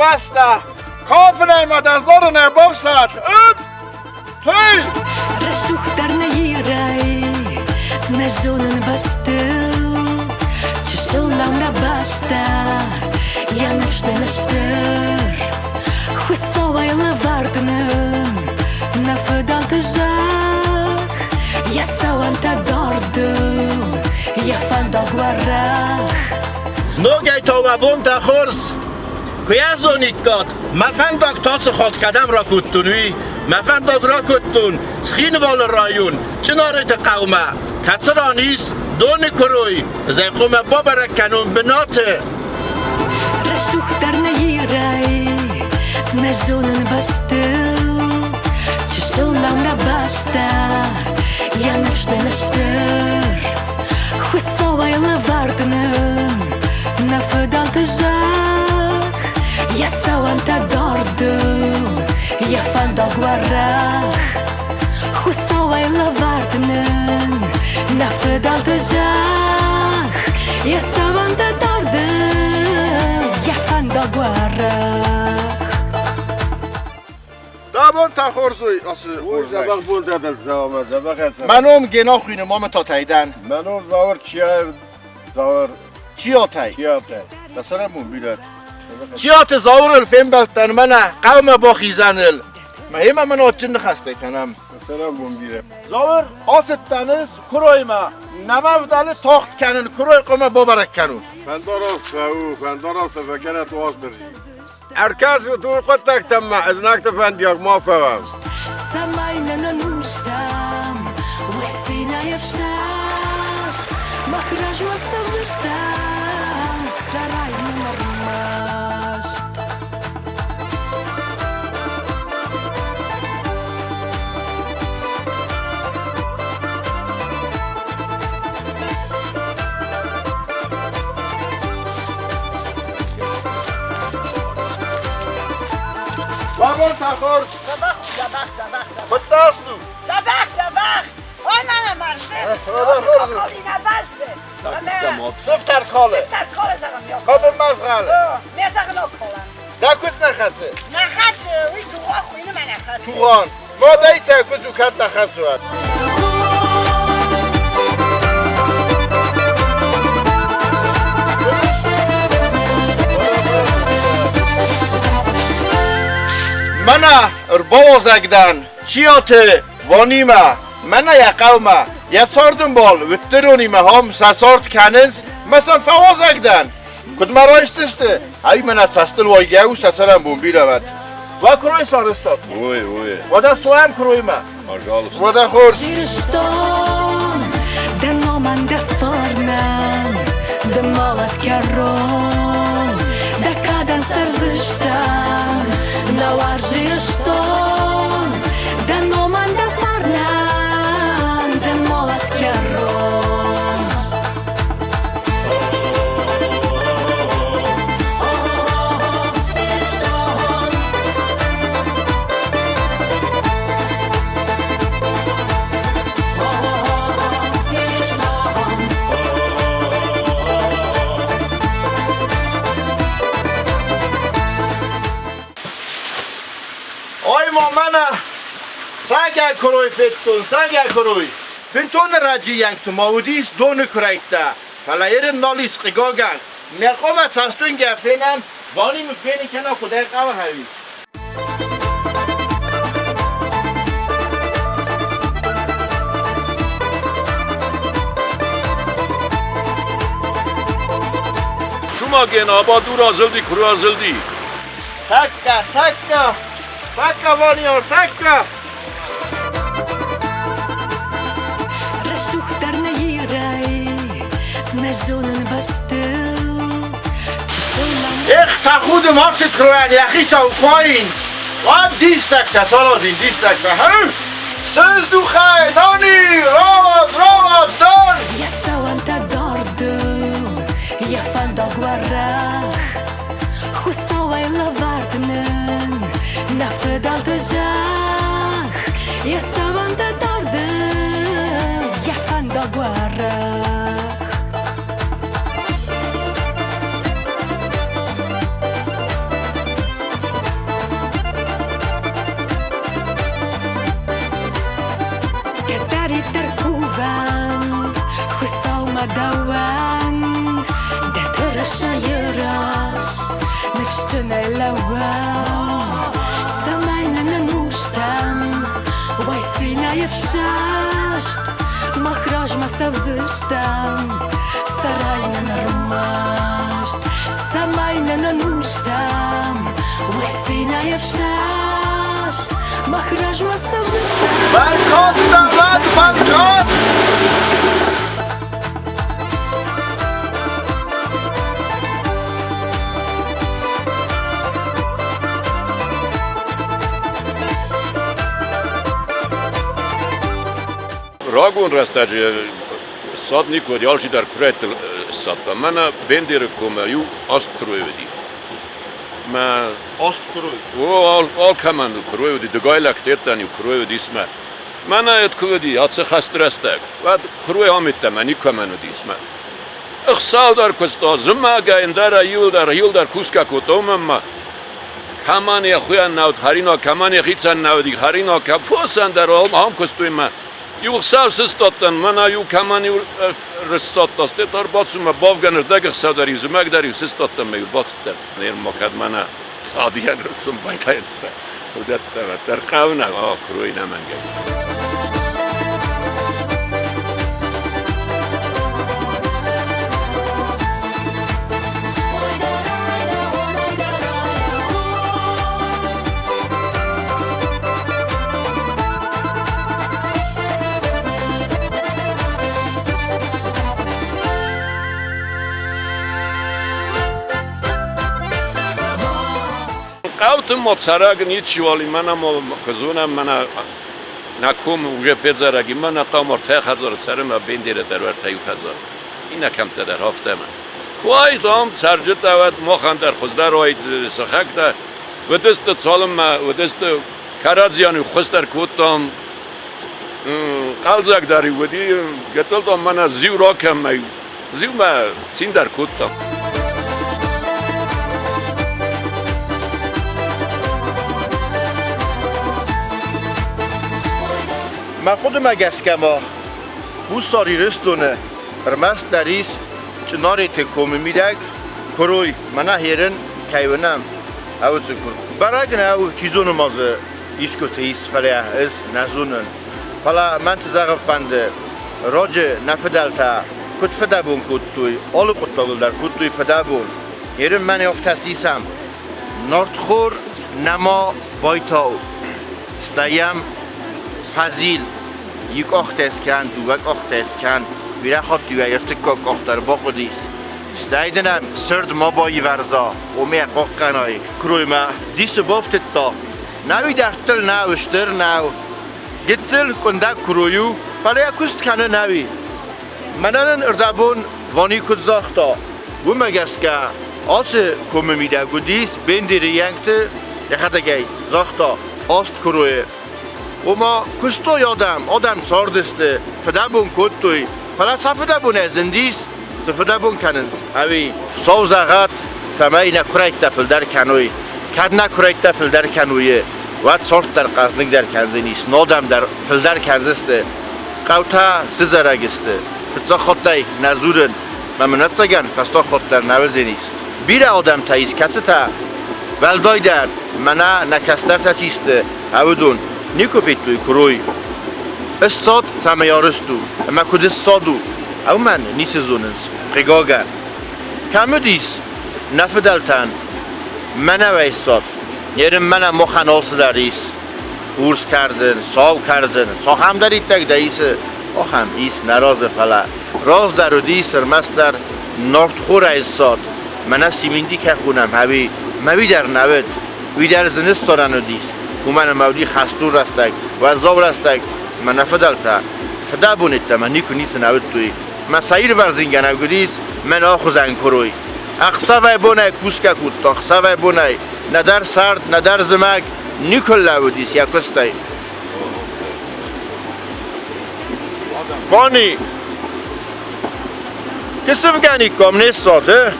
бӕстӕ. Кафынӕй ма дӕ зорынӕй бафсад. Ып! Хей! Рӕсугъддӕр нӕ Ирӕй, нӕ зонын бӕстыл, Чысыл нӕу нӕ бӕстӕ, йӕ ныфс нын ыстыр. Хуыцауӕй лӕвӕрд нын нӕ фыдӕлты зӕхх, Йӕ цӕуӕнтӕ дардыл, йӕ фӕндаг уӕрӕх. Ногӕй та уӕ бонтӕ хорз! Куы йӕ зониккат, мӕ фӕндаг та цы хатт кӕдӕм ракодтон, уый. Мӕ фӕндаг ракодтон Цхинвалы район Чъынарыты хъӕумӕ, кӕцы ран ис доны куырой, зӕй хъуамӕ бабӕрӕг кӕнон бынаты. Рӕсугъддӕр нӕ Ирӕй, нӕ зонын бӕстыл, Чысыл нӕу нӕ бӕстӕ, йӕ ныфс нын ыстыр. Хуыцауӕй лӕвӕрд нын нӕ фыдӕлты зӕхх, Йӕ цӕуӕнтӕ дардыл, йӕ фӕндаг уӕрӕх. Хуыцауӕй лӕвӕрд нын нӕ фыдӕлты зӕхх, Йӕ цӕуӕнтӕ дардыл, йӕ фӕндаг уӕрӕх. Дӕ бонтӕ хорз уой, ацы Уый дзӕбӕх бонтӕ дӕр дзӕбӕх, дзӕбӕх ӕцӕг. Мӕ ном Гена хуины, мамӕ Татайдан. Мӕ ном Зауыр Чиаев, Зауыр Чиатай. Чиатай. Дӕ цӕрӕнбон бирӕ. Чиаты Зауырыл фембӕлдтӕн мӕнӕ хъӕумӕ бахизӕныл. Мӕ йемӕ мын адджын ныхӕстӕ кӕнӕм. Дӕ цӕрӕнбон бирӕ. Зауыр, ацыдтӕн ӕз куыроймӕ. Нӕма вдӕлы тагъд кӕнын, куырой хъуамӕ бабӕрӕг кӕнон. Фӕндараст фӕу, фӕндараст фӕкӕнӕт Уастырджи. Ӕркӕсут уый хъуыддӕгтӕм ма, знӕгты фӕндиаг ма фӕуӕм. Цӕмӕй нӕ нӕнустӕм уӕ цинӕй ӕфсӕст, мах размӕ цӕудзыстӕм, цӕрай нын ӕрмӕст. Бабонтӕ хорз! Дзӕбӕх, дзӕбӕх, дзӕбӕх, дзӕбӕх. Куыд ду? Дзӕбӕх, дзӕбӕх! Ой, мӕнӕ марсы! Колина базы! Сыфтӕр калы! Сыфтӕр калы зӕгъӕм йо. Хъӕбын мазгъалы! Ме зӕгъын окола. Дӕ куыдз нӕ хӕцы? Нӕ хӕцы, уый тугъа хуыйны мӕ нӕ хӕцы. Тугъан! Мадӕй цӕ куыдз у кӕд нӕ хӕцы уӕд? Мӕнӕ ӕрбауазӕг дӕн Чиоты Вонимӕ, мӕнӕ йӕ хъӕумӕ, йӕ цардӕмбал Уыдтыронимӕ хом сӕ цард кӕнынц, мӕ сӕм фӕуазӕг дӕн. Куыд мӕ райсдзысты, ай мӕнӕ цӕстыл уайгӕ у сӕ цӕрӕнбон бирӕ уӕд. Уӕ куырой сарӕзтат? Ой, ой. Уӕдӕ цуӕм куыроймӕ. Пожалуйста. Уӕдӕ хорз. Ирыстон, дӕ номӕн дӕ фарнӕн, дӕ мӕлӕт кӕрон, дӕ кадӕн цӕрдзыстӕм, нӕ уарз Ирыстон, дӕ номӕн дӕ фарнӕн, дӕ мӕлӕт кӕрон. Ой, ма мӕнӕ Сагӕ куырой федтон, сагӕ куырой. Бынтон ӕрӕджы ма уыдис доны куырӕйттӕ, фӕлӕ ерын нал ис хъыгагӕн. Мӕ хъуамӕ цӕстуынгӕ фенӕм, Вали мын фенын кӕна куыдӕй хъӕуы хӕуи. Шумаген абаду разылди, куы разылди. Тӕккӕ, тӕккӕ, тӕккӕ, Валион, тӕккӕ! Рӕсугъддӕр нӕ Ирӕй, нӕ зонын бӕстыл. Чысыл нӕм Эх, тӕхуды ма цыткруӕн йӕхицау куаин, уӕд диссӕгтӕ саразин, диссӕгтӕ. Сыздухай, Нани, рауадз, рауадз, дон! Йӕ цӕуӕнтӕ дардыл, йӕ фӕндаг уӕрӕх. Хуыцауӕй лӕвӕрд нын нӕ фыдӕлты зӕхх. Йӕ цӕуӕнтӕ дардыл, йӕ фӕндаг уӕрӕх. Кувӕм Хуыцаумӕ дӕуӕн, дӕ тырысайы раз ныфсджынӕй лӕууӕм, цӕмӕй нын ӕнустӕм уай цинӕй ӕфсӕст, мах размӕ цӕудзыстӕм, цӕрай нын ӕрмӕст, цӕмӕй нын ӕнустӕм уай цинӕй ӕфсӕст, мах размӕ цӕудзыстӕм. Бӕркад дӕ бӕркад! Рагон рӕстӕджы ссад никуы уыди, алчидӕр куырӕйттыл ссадта. Мӕнӕ Бендеры коммӕ иу аст куырой уыди. Мӕ Аст куырой? О, алкӕмӕн куырой уыди, дыгай лӕгтӕ иу куырой уыдис мӕ. Мӕнӕ йед куы уыди, ацы хӕсты рӕстӕг, уӕд куырой амидта мӕ никӕмӕн уыдис мӕ. Ӕхсӕв дӕр куыста, зымӕгӕй ӕндӕра иуылдӕр, иуылдӕр кусгӕ кодта, уымӕн ма кӕмӕн йӕ хуыйӕн нӕ уыд хӕринаг, кӕмӕн йӕхицӕн нӕ уыди хӕринаг, кӕм фосӕн дӕр ам куыстой мӕ. Иу ӕхсӕв сыстадтӕн, мӕнӕ иу кӕмӕн иу рыссадта, стӕй та ӕрбацу мӕ бавгӕн ӕрдӕг ӕхсӕв дӕр иу, зымӕг дӕр иу сыстадтӕн мӕ иу бацыдтӕн. Ныр ма кӕд мӕнӕ цадийӕн рыссын байдайынц, уыдӕттӕ уӕддӕр хъӕуы нӕ, куырой нӕмӕнгӕй. Хъӕуты ма цӕрӕг ничиуал и, мӕнӕ ма куы зонӕм, мӕнӕ нӕ ком уже федзӕрӕг и, мӕнӕ хъӕумӕ ӕртӕ хӕдзары цӕры мӕ Бендеры дӕр ӕртӕ иу хӕдзар. Иннӕ кӕмттӕ дӕр афтӕ. Куы ам цӕрджытӕ уӕд махӕн дӕр хуыздӕр уаид сыхӕгтӕ. Уыдысты цалынмӕ уыдысты кӕрӕдзийӕн хуыздӕр кодтам, хъӕлдзӕгдӕр уыди, гыццылтӕ мӕнӕ зиу ракӕм, зиумӕ цин дӕр кодтам. Мӕ хъуыдымӕ гӕсгӕ ма Хуссар Ирыстоны ӕрмӕстдӕр ис Чъынареты комы мидӕг куырой, мӕнӕ херын кӕй уынӕм, ӕвӕццӕ куыр. Бӕрӕг нӕу, чи зоны ма дзы искуыты ис, фӕлӕ ӕз нӕ зонын. Фӕлӕ мӕн цы зӕгъын фӕнды, раджы нӕ фыдӕлтӕ куыд фыдӕбон кодтой, алы хъуыддагыл дӕр кодтой фыдӕбон. Ерын мӕн афтӕ сисӕм, нартхор нӕма байтау, стӕй йӕм фӕзил, иу къӕхтӕ скӕн, дыууӕ къӕхтӕ скӕн, бирӕ хатт-иу ӕй ӕртыккаг къах дӕр бахъуыдис. Стӕй дын ӕм сырд ма баивӕрза, уымӕ хъахъхъӕнай. Куыроймӕ дисы бафтыдта. Нӕуи дӕрдтыл нӕу, стыр нӕу. Гыццыл къуындӕг куырой у, фӕлӕ йӕ куыст кӕны нӕуи. Мӕнӕн ын ӕрдӕбон Вани куыд загъта, уымӕ гӕсгӕ ацы комы мидӕг уыдис Бендеры йӕнгты йӕхӕдӕгӕй загъта аст куыройы. Ома куыстой адӕм, адӕм цардысты, фыдӕбон кодтой, фӕлӕ сӕ фыдӕбонӕй зындис, цы фыдӕбон кӕнынц, ӕви Хуыцау зӕгъӕд, цӕмӕй нӕ куырӕйттӕ фылдӕр кӕной. Кӕд нӕ куырӕйттӕ фылдӕр кӕной, уӕд цард дӕр хъӕзныгдӕр кӕндзӕнис, адӕм дӕр фылдӕр кӕндзысты. Хъӕутӕ сыдзӕрӕг сты. Фыццаг хаттӕй нӕ дзурын, мӕ мын ӕцӕгӕн фӕстаг хатт дӕр нӕ уыдзӕнис. Бирӕ адӕмтӕ ис, кӕцытӕ уӕлдайдӕр мӕнӕ нӕ кӕстӕртӕ чи сты, уыдон никуы федтой куырой. Ссад цӕмӕй арӕзт у ӕмӕ куыд ссад у, уымӕн ницы зонынц, хъыгагӕн. Кӕм уыдис нӕ фыдӕлтӕн мӕнӕуӕй ссад, нерын мӕнӕ махӕн алцыдӕр ис. Урс кӕрдзын, сау кӕрдзын, цахӕмдӕриддӕр дӕ исы, ахӕм ис нӕ разы, фӕлӕ раздӕр уыдис ӕрмӕстдӕр нартхорӕй ссад. Мӕнӕ симинди кӕй хонӕм, ӕви мӕ уый дӕр нӕ уыд. Уый дӕр зын ссарӕн уыдис, уымӕн ӕмӕ уыди хӕстон рӕстӕг, уӕззау рӕстӕг. Мӕ нӕ фыдӕлтӕ фыдӕбон йеддӕмӕ никуы ницы нӕ уыдтой. Мӕ сӕ ирвӕзынгӕнӕг уыдис мӕн ахуызӕн куырой. Ӕхсӕвӕй-бонӕй кусгӕ кодта, ӕхсӕвӕй-бонӕй нӕдӕр сӕрд, нӕдӕр зымӕг никуы лӕууыдис йӕ куыстӕй. Бони, кысывгӕникком не ссоты?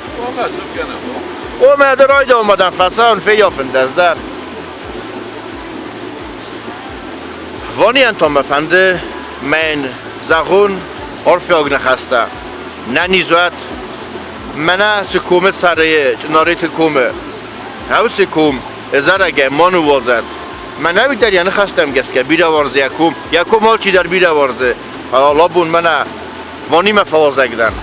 Омӕ ды райдомадӕн фӕцӕуын феййафын дӕр. Ванийӕн та мӕ фӕнды мӕн Зӕгъун арфиаг ныхӕстӕ. Нӕнизуат, мӕнӕ цы комы цӕры Чъынареты комы, ӕуыцы ком зарӕгӕй ма ныууадзӕд. Мӕнӕуи дӕр йӕ ныхӕстӕм гӕсгӕ бирӕ уарзы йӕ ком. Йӕ ком алчидӕр бирӕ уарзы, фӕлӕ лабон мӕнӕ Вонимӕ фӕуазӕг дӕн.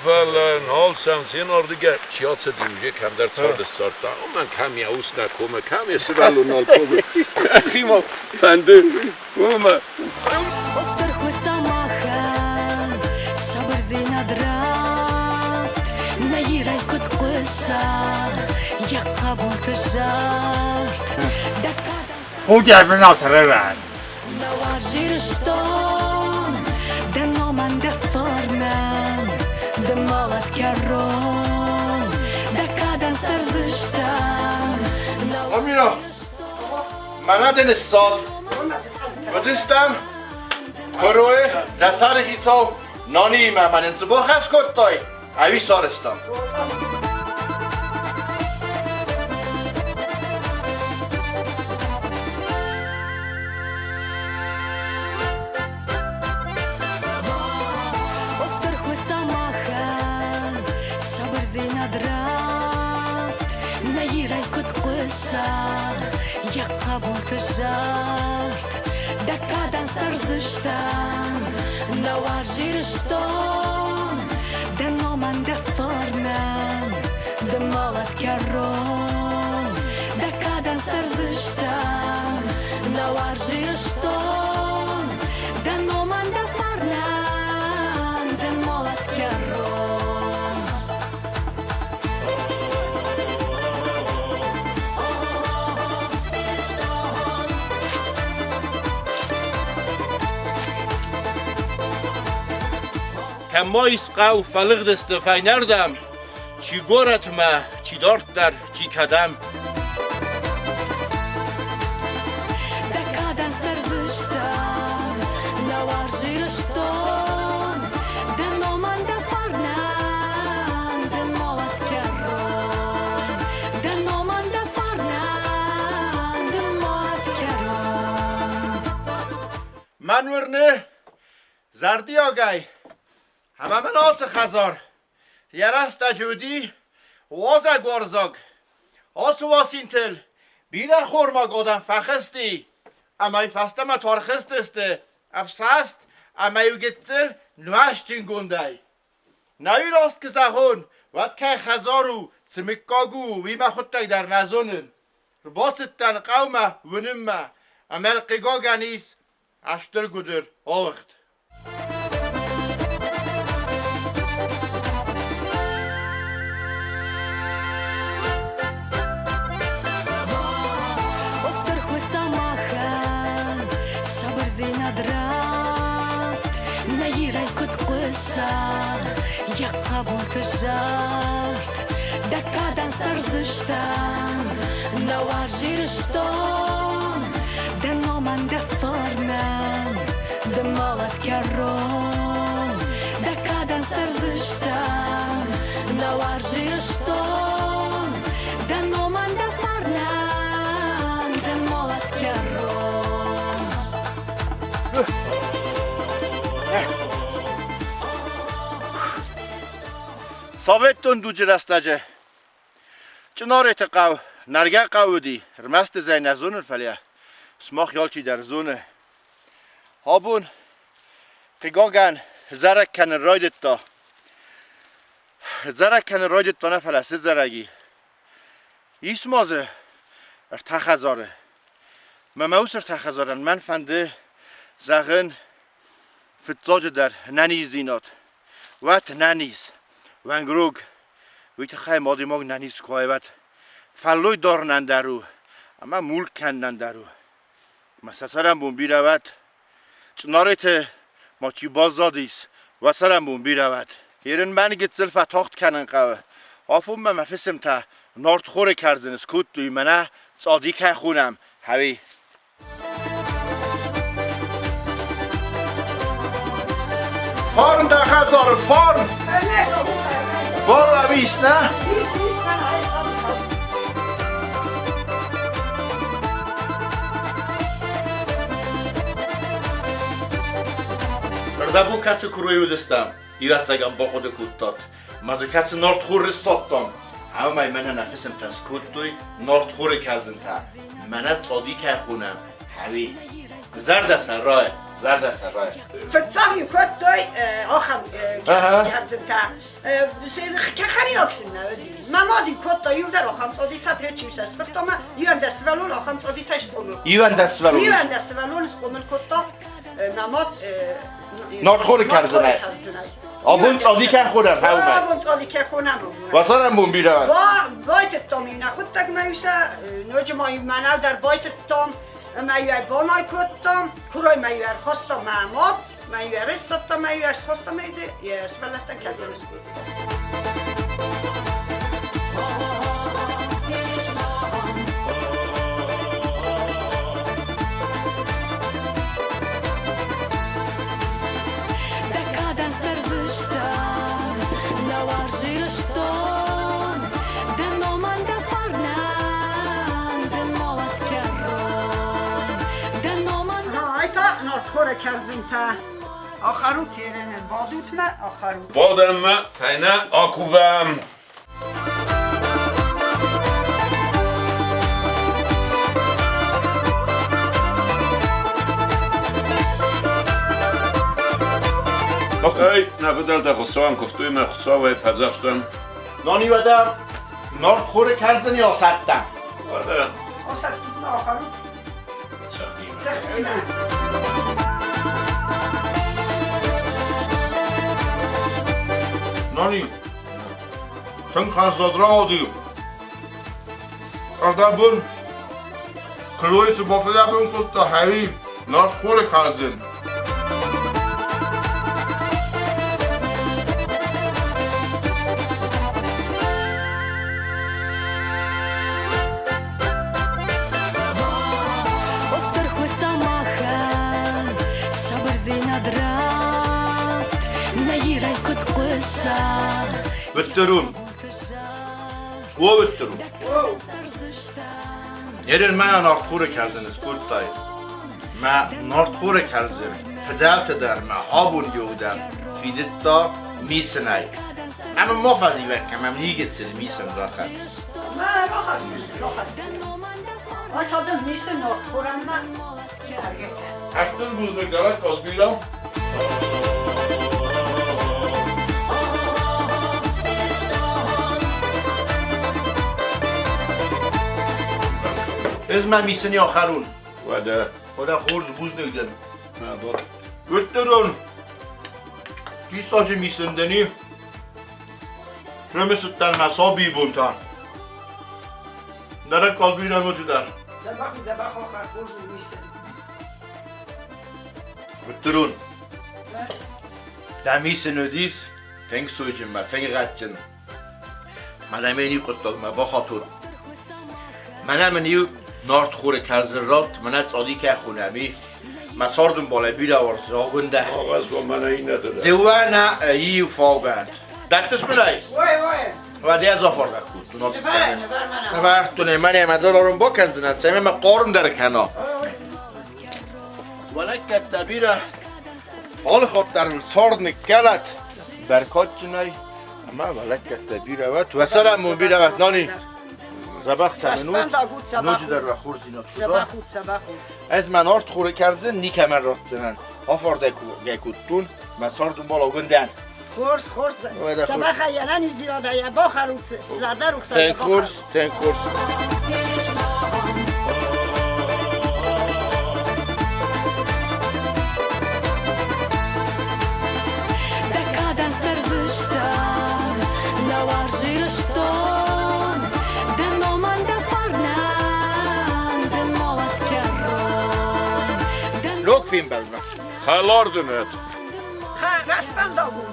Фӕлӕ нал сӕм сенардыгӕ чи ацыди, уже кӕмдӕр царды ссардта. Уымӕн кӕм йӕ ус нӕ комы, кӕм йӕ сывӕллон нал комы. Ӕхимӕ фӕнды, уымӕ. Остыр хуыцаумахӕн сабырдзинад ратт, нӕ Ирӕй куыд хъуыса йӕ хъӕбулты зард. Дӕ кадӕн Худӕбын нӕ уарз Ирыстон, дӕ номӕн, дӕ фарнӕн, дӕ мӕлӕт кӕрон, дӕ кадӕн цӕрдзыстӕм. Нӕ Амира, мӕнӕ дын ссад. Уыдыстӕм куыройы дӕ сӕры хицау Наниимӕ мӕнӕн цы бахӕс кодтай, ӕви сарӕзтам? Остыр хуыцаумахӕн сабырдзинад ратт, нӕ Ирӕй куыд хъуыса йӕ хъӕбулты зард. Дӕ кадӕн цӕрдзыстӕм, нӕ уарз Ирыстон, дӕ номӕн, дӕ фарнӕн, дӕ мӕлӕт кӕрон. Дӕ кадӕн цӕрдзыстӕм, нӕ уарз Ирыстон, дӕ номӕн, дӕ фарнӕн, дӕ мӕлӕт кӕрон. Кӕм ма ис хъӕу, фӕлыгъдысты фӕйнӕрдӕм, чи горӕтмӕ, чи дарддӕр, чи кӕдӕм. Дӕ кадӕн цӕрдзыстӕм, нӕ уарз Ирыстон, дӕ номӕн, дӕ фарнӕн, дӕ мӕлӕт кӕрон. Дӕ номӕн, дӕ фарнӕн, дӕ мӕлӕт кӕрон. Мӕн уырны, зӕрдиагӕй ӕмӕ мын ацы хӕдзар йӕ рӕстӕджы уыди уазӕгуарзаг. Ацы уасинтыл бирӕ хормаг адӕм фӕхызти ӕмӕ фӕстӕмӕ тархызтысты ӕфсӕст ӕмӕ-иу гыццыл нуӕзджынгондӕй. Нӕ раст куы зӕгъон, уӕд кӕй хӕдзар у, цы мыггаг у, уый мӕхуыдтӕг дӕр нӕ зонын. Рбацыдтӕн хъӕумӕ уынынмӕ, ӕмӕ хъыгагӕн ис ӕстыр гуыдыр алыгъд. Остыр хуыцаумахӕн сабырдзинад ратт, нӕ Ирӕй куыд хъуыса йӕ хъӕбулты зард. Дӕ кадӕн цӕрдзыстӕм, нӕ уарз Ирыстон, дӕ номӕн, дӕ фарнӕн, дӕ мӕлӕт кӕрон. Дӕ кадӕн цӕрдзыстӕм, нӕ уарз Ирыстон, дӕ номӕн, дӕ фарнӕн, дӕ мӕлӕт кӕрон. Советон дуджы рӕстӕджы Чъынареты хъӕу нӕргӕ хъӕу уыди, ӕрмӕст ӕз ӕй нӕ зонын, фӕлӕ сымах алчи дӕр зоны. Абон, хъыгагӕн, зарӕг кӕнын райдыдта. Зарӕг кӕнын райдыдта нӕ, фӕлӕ цы зарӕг и? Ис ма дзы ӕртӕ хӕдзары. Мӕ мӕ уыцы ӕртӕ хӕдзарӕн мӕн фӕнды зӕгъын фыццаджыдӕр нӕниздзинад. Уӕд нӕниз, уӕнгрог. Уый тыххӕй мадимаг нӕ ницы куы айват. Фӕллой дарынӕн дӕр у, ӕмӕ мулк кӕнынӕн дӕр у. Мӕ сӕ цӕрӕнбон бирӕ уӕд. Цъынареты ма чи баззадис, уӕ цӕрӕнбон бирӕ уӕд. Ерын мӕн гыццыл фӕтагъд кӕнын хъӕуы. Афонмӕ мӕ фысымтӕ нартхоры кӕрдзын скодтой, мӕнӕ цъади кӕй хонӕм, хӕви. Фарн дӕ хӕдзары, фарн! Бар ӕвис, нӕ? Рдӕбон кӕцы куырой уыдыстӕм, ивӕццӕгӕн бахъуыды кодтат. Ма дзы кӕцы нартхор ссадтам, ӕмӕ мӕнӕ нӕ фысымтӕ скодтой нартхоры кӕрдзынтӕ. Мӕнӕ цъоди кӕй хонӕм, ӕви? Зӕрдӕ сӕррай, зӕрдӕ сӕррай. Фыццаг-иу кодтой ахӕм кӕрдзынтӕ. Хӕринаг сын нӕ уыди. Мӕ мад-иу кодта иу дӕр ахӕм цъодитӕ, печи-иу сӕ сфыхта ӕмӕ 11 сывӕллон ахӕм цъодитӕй схъомыл кодта. 11 сывӕллон? 11 сывӕллоны схъомыл кодта мӕ мад. Нартхоры кӕрдзынӕй. Абон цъодикӕ хонӕм хӕумӕ. Абон цъодикӕ хонӕм. Бацӕрӕн бон бирӕ. Байтыдтам иу нӕхуыдтӕгмӕ иу сӕ, ноджы ма иу мӕнӕу дӕр байтыдтам, ӕмӕ-иу ӕй банай кодтам, куыроймӕ-иу ӕрхастам мӕ мад, мӕ-иу ӕрыстадта, мӕ-иу ӕсхаста, мӕ дзы йӕ сывӕллӕттӕн кӕрдзын скодта. Дӕ кадӕн цӕрдзыстӕм, нӕ уарз Ирыстон, дӕ номӕн дӕ фарнӕн, дӕ мӕлӕт кӕрон. Дӕ номӕн дӕ Ай та нартхоры кӕрдзынтӕ. Ахӕрут еренен, бадут мӕ, ахӕрут. Бадӕм мӕ, фӕйнӕ акувӕм. Эй, нӕ фыдӕлтӕ Хуыцауӕн куывтой мӕ Хуыцауӕй фӕдзӕхстам. Нони уӕдӕ нартхоры кӕрдзыни асӕттӕм. Уӕдӕ. Асӕттут ма ахӕрут. Цӕххимӕ. Цӕххимӕ. Нони, Тынг хӕрзад рауади. Ӕрдӕбон куырой цы бафыдӕбон кодта хӕри, нартхоры кӕрдзын. Остыр хуыцаумахӕн сабырдзинад ратт, нӕ Ирӕй куыд хъуыса. Быттырун. О, быттырун. Ерен мӕ нартхоры кӕрдзын скодтай. Мӕ нартхоры кӕрдзын фыдӕлты дӕр мӕ абон еу дӕр фидыдта мисынӕй. Ӕмӕ ма фӕзивӕг кӕмӕм нигецел мисын рахӕсс. Мӕ рахӕсдзынӕн, рахӕсдзынӕн. Ай та дын мисын нартхорӕнмӕ. Ӕстыр бузныг дӕр Казбира. Ez мӕ мисын ахӕрун. Уӕдӕ. Уӕдӕ хорз бузныг дӕн. Нӕ, дот. Өттерон. Диссаджы мисын дӕни. Рымысыдтӕн мӕ сабийы бонтӕ. Нӕрӕг Казбира ноджыдӕр. Дзӕбӕх у, дзӕбӕх ахӕр, хорз у мисын. Уыдтырон. Дӕ мисын уыдис тынг сойджынмӕ, тынг гъӕдджын. Мӕнӕ ме иу хъуыддагмӕ бахатон. Мӕнӕ мын иу нартхоры кӕрдзын ратт, мӕнӕ цъадикӕ хонӕм и. Мӕ цардӕмбалӕй бирӕ уарзы Агуындӕ. Агъӕц мӕнӕ иннӕтӕ дӕр. Дыууӕ нӕ иу фаугӕнт. Дӕттыс мын ӕй? Ой, ой. Уӕд ӕз афардӕг кодтон ацы Нывӕрдтон ӕй, мӕнӕ мӕ долларон бакӕндзынӕн, цӕмӕй мӕ хъарм дӕр кӕна. Уӕлӕггӕдтӕ бирӕ, алы хатт дӕр мыл цард ныккӕлӕд, бӕркадджынӕй, ӕмӕ уӕлӕггӕдтӕ бирӕ уӕд, уӕ цӕрӕнбон бирӕ уӕд, нани. Дзӕбӕхтӕ мын ут, ноджыдӕр уӕ хорздзинад куы Ӕз мӕ нартхоры кӕрдзын никӕмӕн ратдзынӕн. Афардӕг кодтон, мӕ цардӕмбал Агуындӕн. Хорз, хорз. Дзӕбӕхӕй йӕ ӕнӕниздзинадӕй йӕ бахӕрут, зӕрдӕрухсӕй Тынг хорз, тынг хорз. Дӕ кадӕн цӕрдзыстӕм, нӕ уарз Ирыстон. Ног фембӕлдмӕ. Хӕлар дын уӕд. Рӕстфӕндаг у.